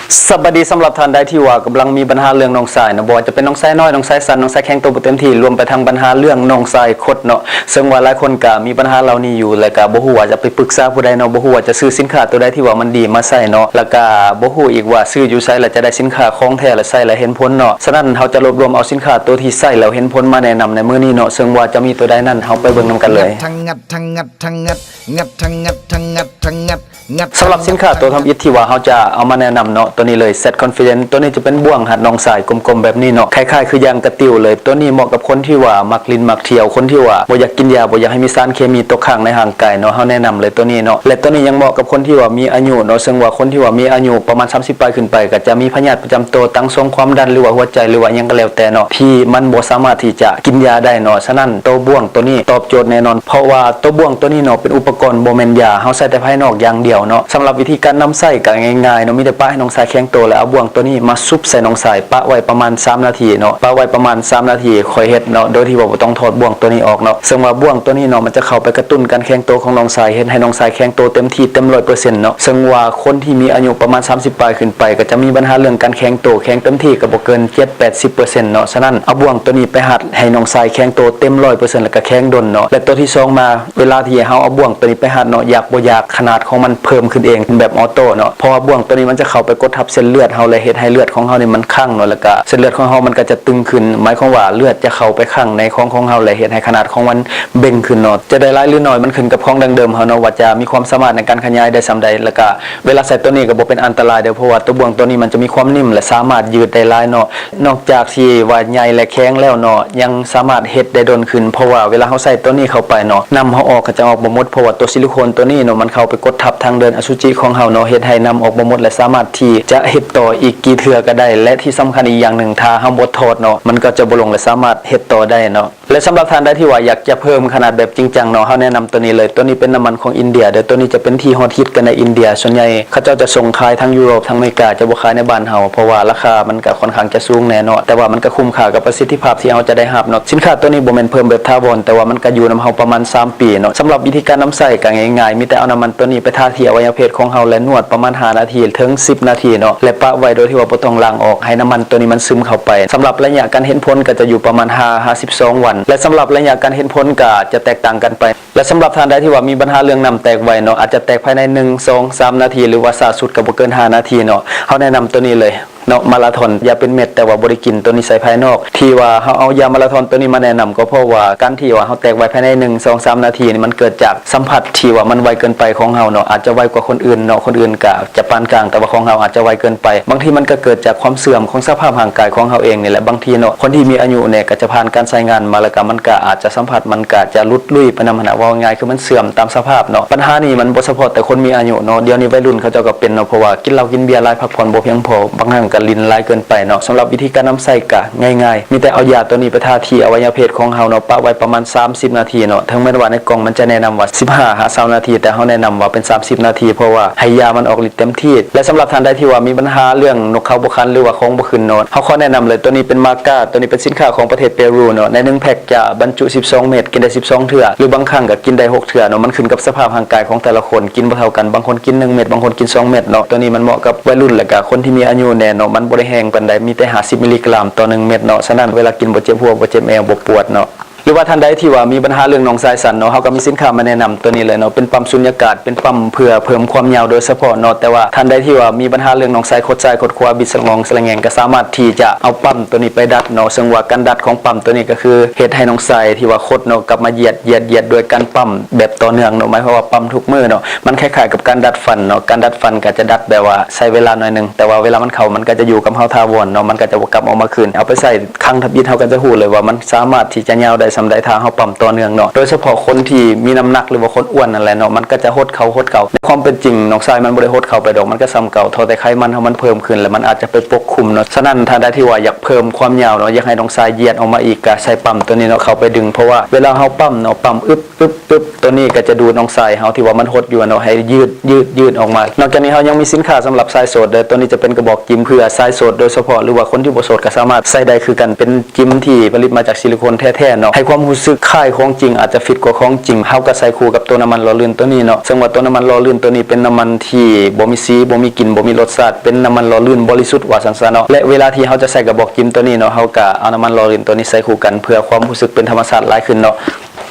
ສະບາຍດີ ສຳລັບທ່ານໃດທີ່ວ່າກຳລັງມີບັນຫາເລື່ອງໜອງຊາຍເນາະ, ບໍ່ວ່າຈະເປັນໜອງຊາຍນ້ອຍ, ໜອງຊາຍສັ້ນ, ໜອງຊາຍແຂງໂຕບໍ່ເຕັມທີ່, ລວມໄປທັງບັນຫາເລື່ອງໜອງຊາຍຄົດເນາະ. ເຊິ່ງວ່າຫຼາຍຄົນກະມີບັນຫາເຫຼົ່ານີ້ຢູ່ ແລະກະບໍ່ຮູ້ວ່າຈະໄປປຶກສາຜູ້ໃດເນາະ, ບໍ່ຮູ້ວ່າຈະຊື້ສິນຄ້າໂຕໃດທີ່ວ່າມັນດີມາໃຊ້ເນາະ, ແລະກະບໍ່ຮູ້ອີກວ່າຊື້ຢູ່ໃສ ແລະຈະໄດ້ສິນຄ້າຂອງແທ້ ແລະໃຊ້ແລ້ວເຫັນຜົນເນາະ. ສະນັ້ນເຮົາຈະລວບລວມເອົາສິນຄ້າໂຕທີ່ໃຊ້ແລ້ວເຫັນຜົນມາແນະນຳໃນມື້ນີ້ເນາະ, ເຊິ່ງວ່າຈະມີໂຕໃດນັ້ນ ເຮົາໄປເບິ່ງນຳກັນເລີຍ. ທັງງັດ ທັງງັດ ທັງງັດ ງັດ ທັງງັດ ທັງງັດ ທັງງັດ ງັດ ສຳລັບສິນຄ້າໂຕທຳອິດທີ່ວ່າເຮົາຈະເອົາມາແນະນຳເນາະ, ໂຕນີ້ເລີຍ Z Confident. ໂຕນີ້ຈະເປັນບ່ວງຮັດໜອງຊາຍກົມໆແບບນີ້ເນາະ, ຄ້າຍໆຄືຢ່າງກະຕິວເລີຍ. ໂຕນີ້ເໝາະກັບຄົນທີ່ວ່າມັກຫຼິ້ນມັກທ່ຽວ, ຄົນທີ່ວ່າບໍ່ຢາກກິນຢາ, ບໍ່ຢາກໃຫ້ມີສານເຄມີຕົກຄ້າງໃນຮ່າງກາຍເນາະ, ເຮົາແນະນຳເລີຍໂຕນີ້ເນາະ. ແລະໂຕນີ້ຍັງເໝາະກັບຄົນທີ່ວ່າມີອາຍຸເນາະ, ເຊິ່ງວ່າຄົນທີ່ວ່າມີອາຍຸປະມານສາມສິບປາຍຂຶ້ນໄປ ກໍຈະມີພະຍາດປະຈຳໂຕ ຕັງສອງຄວາມດັນ ຫຼືວ່າຫົວໃຈ ຫຼືວ່າຫຍັງກໍແລ້ວແຕ່ເນາະ ທີ່ມັນບໍ່ສາມາດທີ່ຈະກິນຢາໄດ້ເນາະ. ສະນັ້ນໂຕບ່ວງໂຕນີ້ຕອບໂຈດແນ່ນອນ ເພາະວ່າໂຕບ່ວງໂຕນີ້ເນາະ ເປັນອຸປະກອນບໍ່ແມ່ນຢາ, ເຮົາໃຊ້ແຕ່ພາຍນອກຢ່າງດຽວເນາະ. ສຳລັບວິທີການນຳໃຊ້ກໍງ່າຍໆເນາະ, ມີແຕ່ປະໃຫ້ໜອງຊາຍແຂງໂຕ ແລະເອົາບ່ວງໂຕນີ້ມາຊຸບໃສ່ໜອງຊາຍ, ປະໄວ້ປະມານສາມນາທີເນາະ, ປະໄວ້ປະມານສາມນາທີ ຄ່ອຍເຮັດເນາະ, ໂດຍທີ່ວ່າບໍ່ຕ້ອງຖອດບ່ວງໂຕນີ້ອອກເນາະ. ເຊິ່ງວ່າບ່ວງໂຕນີ້ເນາະ ມັນຈະເຂົ້າໄປກະຕຸ້ນການແຂງໂຕຂອງໜອງຊາຍ, ເຮັດໃຫ້ໜອງຊາຍແຂງໂຕເຕັມທີ່ເຕັມຮ້ອຍເປີເຊັນເນາະ. ເຊິ່ງວ່າຄົນທີ່ມີອາຍຸປະມານສາມສິບປາຍຂຶ້ນໄປ ກໍຈະມີບັນຫາເລື່ອງການແຂງໂຕ, ແຂງເຕັມທີ່ກໍບໍ່ເກີນເຈັດແປດສິບເປີເຊັນເນາະ. ສະນັ້ນເອົາບ່ວງໂຕນີ້ໄປຮັດ ໃຫ້ໜອງຊາຍແຂງໂຕເຕັມຮ້ອຍເປີເຊັນ ແລ້ວກໍແຂງດົນເນາະ. ແລະໂຕທີ່ສອງມາ ເວລາທີ່ເຮົາເອົາບ່ວງໂຕນີ້ໄປຮັດເນາະ, ຢາກບໍ່ຢາກຂະໜາດຂອງມັນເພີ່ມຂຶ້ນເອງແບບອອໂຕ້ເນາະ, ເພາະວ່າບ່ວງໂຕນີ້ມັນຈະເຂົ້າໄປກົດທັບເສັ້ນເລືອດເຮົາ ແລະເຮັດໃຫ້ເລືອດຂອງເຮົານີ້ມັນຄັງເນາະ, ແລ້ວກໍເສັ້ນເລືອດຂອງເຮົາມັນກໍຈະຕຶງຂຶ້ນ, ໝາຍຄວາມວ່າເລືອດຈະເຂົ້າໄປຄັງໃນຂອງຂອງເຮົາ ແລະເຮັດໃຫ້ຂະໜາດຂອງມັນເບັ່ງຂຶ້ນເນາະ. ຈະໄດ້ຫຼາຍຫຼືໜ້ອຍ ມັນຂຶ້ນກັບຂອງດັ້ງເດີມເຮົາເນາະ ວ່າຈະມີຄວາມສາມາດໃນການຂະຫຍາຍໄດ້ສ່ຳໃດ, ແລ້ວກໍເວລາໃສ່ໂຕນີ້ກໍບໍ່ເປັນອັນຕະລາຍເດີ້ ເພາະວ່າໂຕບ່ວງໂຕນີ້ມັນຈະມີຄວາມນິ່ມ ແລະສາມາດຍືດໄດ້ຫຼາຍເນາະ. ນອກຈາກທີ່ວ່າໃຫຍ່ ແລະແຂງແລ້ວເນາະ ຍັງສາມາດເຮັດໄດ້ດົນຂຶ້ນ ເພາະວ່າເວລາເຮົາໃສ່ໂຕນີ້ເຂົ້າໄປເນາະ ນ້ຳເຮົາອອກກໍຈະອອກບໍ່ໝົດ ເພາະວ່າໂຕຊິລິໂຄນໂຕນີ້ເນາະ ມັນເຂົ້າໄປກົດທັບທາງເດີນອະສຸຈິຂອງເຮົາເນາະ, ເຮັດໃຫ້ນ້ຳອອກບໍ່ໝົດ ແລະສາມາດທີ່ຈະເຮັດຕໍ່ອີກກີ່ເທື່ອກໍໄດ້. ແລະທີ່ສຳຄັນອີກຢ່າງໜຶ່ງ ຖ້າເຮົາບໍ່ຖອດເນາະ ມັນກໍຈະບໍ່ລົງ ແລະສາມາດເຮັດຕໍ່ໄດ້ເນາະ. ແລະສຳລັບທ່ານໃດທີ່ວ່າຢາກຈະເພີ່ມຂະໜາດແບບຈິງຈັງເນາະ, ເຮົາແນະນຳໂຕນີ້ເລີຍ. ໂຕນີ້ເປັນນ້ຳມັນຂອງອິນເດຍເດີ້, ໂຕນີ້ຈະເປັນທີ່ຮອດຮິດກັນໃນອິນເດຍ, ສ່ວນໃຫຍ່ເຂົາເຈົ້າຈະສົ່ງຂາຍທາງຢູໂຣບ ທາງອາເມລິກາ, ຈະບໍ່ຂາຍໃນບ້ານເຮົາ ເພາະວ່າລາຄາມັນກະຄ່ອນຂ້າງຈະສູງແນ່ເນາະ, ແຕ່ວ່າມັນກະຄຸ້ມຄ່າກັບປະສິດທິພາບທີ່ເຮົາຈະໄດ້ຮັບເນາະ. ສິນຄ້າໂຕນີ້ບໍ່ແມ່ນເພີ່ມແບບຖາວອນ, ແຕ່ວ່າມັນກະຢູ່ນຳເຮົາປະມານສາມປີເນາະ. ສຳລັບວິທີການນຳໃຊ້ກະງ່າຍໆ, ມີແຕ່ເອົານ້ຳມັນໂຕນີ້ໄປທາທີ່ອະໄວຍະເພດຂອງເຮົາ ແລະນວດປະມານຫ້ານາທີເຖິງສິບນາທີເນາະ, ແລະປະໄວ້ໂດຍທີ່ວ່າບໍ່ຕ້ອງລ້າງອອກ ໃຫ້ນ້ຳມັນໂຕນີ້ມັນຊຶມເຂົ້າໄປ. ສຳລັບໄລຍະການເຫັນຜົນກໍຈະຢູ່ປະມານຫ້າຫາສິບສອງວັນ ແລະສຳລັບໄລຍະການເຫັນຜົນກໍຈະແຕກຕ່າງກັນໄປ. ແລະສຳລັບທ່ານໃດທີ່ວ່າມີບັນຫາເລື່ອງນ້ຳແຕກໄວເນາະ, ອາດຈະແຕກພາຍໃນໜຶ່ງ ສອງ ສາມນາທີ ຫຼືວ່າຊ້າສຸດກໍບໍ່ເກີນຫ້ານາທີເນາະ, ເຮົາແນະນຳໂຕນີ້ເລີຍເນາະ, ມາລາທອນ ຢາເປັນເມັດແຕ່ວ່າບໍ່ໄດ້ກິນ, ໂຕນີ້ໃສ່ພາຍນອກ ທີ່ວ່າເຮົາເອົາຢາມາລາທອນໂຕນີ້ມາແນະນຳ ກໍເພາະວ່າການທີ່ວ່າເຮົາແຕກໄວພາຍໃນໜຶ່ງ ສອງ ສາມນາທີນີ້ ມັນເກີດຈາກສຳຜັດທີ່ວ່າມັນໄວເກີນໄປຂອງເຮົາເນາະ, ອາດຈະໄວກວ່າຄົນອື່ນເນາະ, ຄົນອື່ນກະຈະປານກາງ ແຕ່ວ່າຂອງເຮົາອາດຈະໄວເກີນໄປ. ບາງທີມັນກະເກີດຈາກຄວາມເສື່ອມຂອງສະພາບຮ່າງກາຍຂອງເຮົາເອງນີ້ແຫຼະ, ບາງທີເນາະ ຄົນທີ່ມີອາຍຸແດ່ກໍຈະຜ່ານການໃຊ້ງານມາ ແລ້ວກະມັນກະອາດຈະສຳຜັດ ມັນກະຈະຫຼຸດລຸຍໄປນຳຫັ້ນນະ, ເວົ້າງ່າຍໆ ຄືມັນເສື່ອມຕາມສະພາບເນາະ. ບັນຫານີ້ມັນບໍ່ສະເພາະແຕ່ຄົນມີອາຍຸເນາະ, ດຽວນີ້ໄວລຸ້ນເຂົາເຈົ້າກໍເປັນເນາະ, ເພາະວ່າກິນເຫຼົ້າກິນເບຍຫຼາຍ ພັກຜ່ອນບໍ່ພຽງພໍ, ບາງຄັ້ງກໍຫຼິ້ນຫຼາຍເກີນໄປເນາະ. ສຳລັບວິທີການນຳໃຊ້ກໍງ່າຍໆ, ມີແຕ່ເອົາຢາໂຕນີ້ໄປທາທີ່ອະໄວຍະເພດຂອງເຮົາເນາະ, ປະໄວ້ປະມານສາມສິບນາທີເນາະ, ເຖິງແມ່ນວ່າໃນກ່ອງມັນຈະແນະນຳວ່າສິບຫ້າຫາຊາວນາທີ, ແຕ່ເຮົາແນະນຳວ່າເປັນສາມສິບນາທີ ເພາະວ່າໃຫ້ຢາມັນອອກລິດເຕັມທີ່. ແລະສຳລັບທ່ານໃດທີ່ວ່າມີບັນຫາເລື່ອງນົກເຂົາບໍ່ຂັນ ຫຼືວ່າຂອງບໍ່ຂຶ້ນເນາະ, ເຮົາຂໍແນະນຳເລີຍ, ໂຕນີ້ເປັນມາກາ, ໂຕນີ້ເປັນສິນຄ້າຂອງປະເທດເປຣູເນາະ, ໃນໜຶ່ງແພັກຈະບັນຈຸສິບສອງເມັດ, ກິນໄດ້ສິບສອງເທື່ອ ຫຼືບາງຄັ້ງກໍກິນໄດ້ຫົກເທື່ອເນາະ, ມັນຂຶ້ນກັບສະພາບຮ່າງກາຍຂອງແຕ່ລະຄົນ, ກິນບໍ່ເທົ່າກັນ, ບາງຄົນກິນໜຶ່ງເມັດ, ບາງຄົນກິນສອງເມັດເນາະ. ໂຕນີ້ມັນເໝາະກັບໄວລຸ້ນ ແລະກະຄົນທີ່ມີອາຍຸແດ່ເນາະ, ມັນບໍ່ໄດ້ແຮງປານໃດ, ມີແຕ່ຫ້າສິບມິລລີກຣາມຕໍ່ໜຶ່ງເມັດເນາະ. ສະນັ້ນເວລາກິນບໍ່ເຈັບຫົວ ບໍ່ເຈັບແອວ ບໍ່ປວດເນາະ. ຫຼືວ່າທ່ານໃດທີ່ວ່າມີບັນຫາເລື່ອງໜອງຊາຍສັ້ນເນາະ, ເຮົາກໍມີສິນຄ້າມາແນະນຳໂຕນີ້ເລີຍເນາະ, ເປັນປ້ຳສຸນຍາກາດ, ເປັນປ້ຳເພື່ອເພີ່ມຄວາມຍາວໂດຍສະເພາະເນາະ. ແຕ່ວ່າທ່ານໃດທີ່ວ່າມີບັນຫາເລື່ອງໜອງຊາຍຄົດຊ້າຍຄົດຂວາ, ບິດສະຫຼອງສະແຫງ ກໍສາມາດທີ່ຈະເອົາປ້ຳໂຕນີ້ໄປດັດເນາະ, ເຊິ່ງວ່າການດັດຂອງປ້ຳໂຕນີ້ກໍຄືເຮັດໃຫ້ໜອງຊາຍທີ່ວ່າຄົດເນາະ ກັບມາຢຽດ ຢຽດ ຢຽດດ້ວຍການປ້ຳແບບຕໍ່ເນື່ອງເນາະ, ໝາຍຄວາມວ່າປ້ຳທຸກມື້ເນາະ. ມັນຄ້າຍໆກັບການດັດຟັນເນາະ, ການດັດຟັນກໍຈະດັດແບບວ່າໃຊ້ເວລາໜ້ອຍໜຶ່ງ, ແຕ່ວ່າເວລາມັນເຂົ້າ ມັນກໍຈະຢູ່ກັບເຮົາຖາວອນເນາະ, ມັນກໍຈະບໍ່ກັບອອກມາຄືນ. ເອົາໄປໃຊ້ ຄັ້ງທຳອິດເຮົາກໍຈະຮູ້ເລີຍວ່າມັນສາມາດທີ່ຈະຍາວໄດ້ສ່ຳໃດ ຖ້າເຮົາປ້ຳຕໍ່ເນື່ອງເນາະ, ໂດຍສະເພາະຄົນທີ່ມີນ້ຳໜັກ ຫຼືວ່າຄົນອ້ວນນັ້ນແຫຼະເນາະ, ມັນກໍຈະຫົດເຂົ່າຫົດເຂົ່າ. ໃນຄວາມເປັນຈິງ ໜອງຊາຍມັນບໍ່ໄດ້ຫົດເຂົ່າໄປດອກ, ມັນກໍສ່ຳເກົ່າ, ເທົ່າແຕ່ໄຂມັນເຮົາມັນເພີ່ມຂຶ້ນ ແລະມັນອາດຈະໄປປົກຄຸມເນາະ. ສະນັ້ນ ທ່ານໃດທີ່ວ່າຢາກເພີ່ມຄວາມຍາວເນາະ, ຢາກໃຫ້ໜອງຊາຍຢຽດອອກມາອີກ, ກໍໃສ່ປ້ຳໂຕນີ້ເນາະ ເຂົ້າໄປດຶງ, ເພາະວ່າເວລາເຮົາປ້ຳເນາະ, ປ້ຳອຶບ ອຶບ ອຶບ ໂຕນີ້ກໍຈະດູດໜອງຊາຍເຮົາທີ່ວ່າມັນຫົດຢູ່ເນາະ ໃຫ້ຍືດ ຍືດ ຍືດອອກມາ. ນອກຈາກນີ້ເຮົາຍັງມີສິນຄ້າສຳລັບຊາຍໂສດເດີ້, ໂຕນີ້ຈະເປັນກະບອກຈິມເພື່ອຊາຍໂສດໂດຍສະເພາະ ຫຼືວ່າຄົນທີ່ບໍ່ໂສດກໍສາມາດໃຊ້ໄດ້ຄືກັນ, ເປັນຈິມທີ່ຜະລິດມາຈາກຊິລິໂຄນແທ້ໆເນາະ, ໃຫ້ຄວາມຮູ້ສຶກຄ້າຍຂອງຈິງ ອາດຈະຟິດກວ່າຂອງຈິງ. ເຮົາກໍໃສ່ຄູ່ກັບໂຕນ້ຳມັນຫຼໍ່ລື່ນໂຕນີ້ເນາະ, ເຊິ່ງວ່າໂຕນ້ຳມັນຫຼໍ່ລື່ນໂຕນີ້ເປັນນ້ຳມັນທີ່ບໍ່ມີສີ ບໍ່ມີກິ່ນ ບໍ່ມີລົດຊາດ ເປັນນ້ຳມັນຫຼໍ່ລື່ນບໍລິສຸດວ່າຊັ້ນຊະເນາະ. ແລະເວລາທີ່ເຮົາຈະໃສ່ກະບອກຈິມໂຕນີ້ເນາະ, ເຮົາກໍເອົານ້ຳມັນຫຼໍ່ລື່ນໂຕນີ້ໃສ່ຄູ່ກັນ ເພື່ອຄວາມຮູ້ສຶກເປັນທຳມະຊາດຫຼາຍຂຶ້ນເນາະ.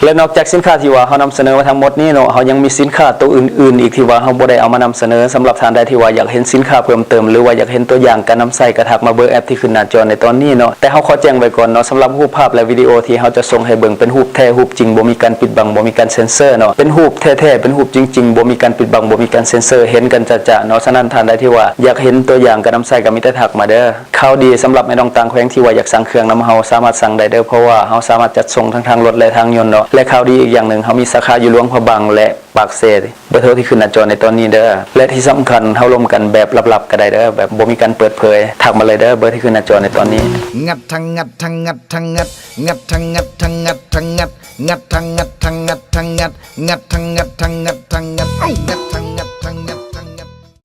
ແລະນອກຈາກສິນຄ້າທີ່ວ່າເຮົານຳສະເໜີມາທັງໝົດນີ້ເນາະ, ເຮົາຍັງມີສິນຄ້າໂຕອື່ນໆອີກທີ່ວ່າເຮົາບໍ່ໄດ້ເອົາມານຳສະເໜີ. ສຳລັບທ່ານໃດທີ່ວ່າຢາກເຫັນສິນຄ້າເພີ່ມເຕີມ ຫຼືວ່າຢາກເຫັນຕົວຢ່າງການນຳໃຊ້ ກໍທັກມາເບີແອັບທີ່ຂຶ້ນໜ້າຈໍໃນຕອນນີ້ເນາະ. ແຕ່ເຮົາຂໍແຈ້ງໄວ້ກ່ອນເນາະ, ສຳລັບຮູບພາບ ແລະ ວິດີໂອທີ່ເຮົາຈະສົ່ງໃຫ້ເບິ່ງ ເປັນຮູບແທ້ຮູບຈິງ ບໍ່ມີການປິດບັງ ບໍ່ມີການເຊັນເຊີເນາະ, ເປັນຮູບແທ້ໆ ເປັນຮູບຈິງໆ ບໍ່ມີການປິດບັງ ບໍ່ມີການເຊັນເຊີ ເຫັນກັນຈະໆເນາະ. ສະນັ້ນທ່ານໃດທີ່ວ່າຢາກເຫັນຕົວຢ່າງການນຳໃຊ້ ກໍມີແຕ່ທັກມາເດີ. ຂ່າວດີສຳລັບແມ່ນ້ອງຕ່າງແຂວງທີ່ວ່າຢາກສັ່ງເຄື່ອງນຳເຮົາ ສາມາດສັ່ງໄດ້ເດີ ເພາະວ່າເຮົາສາມາດຈັດສົ່ງທັງທາງລົດ ແລະ ທາງຍົນເນາະ. ແລະຂ່າວດີອີກຢ່າງໜຶ່ງ, ເຮົາມີສາຂາຢູ່ຫຼວງພະບາງ ແລະ ປາກເຊ. ເບີໂທທີ່ຂຶ້ນໜ້າຈໍໃນຕອນນີ້ເດີ ແລະ ທີ່ສຳຄັນເຮົາລົມກັນແບບລັບໆກໍໄດ້ເດີ ແບບບໍ່ມີການເປີດເຜີຍ. ທັກມາເລີຍເດີ ເບີທີ່ຂຶ້ນໜ້າຈໍໃນຕອນນີ້. ງັດທັງງັດທັງງັດທັງງັດ ງັດທັງງັດທັງງັດທັງງັດ ງັດທັງງັດທັງງັດທັງງັດ ງັດທັງງັດທັງງັດທັງງັດ ງັດທັງງັດທັງງັດ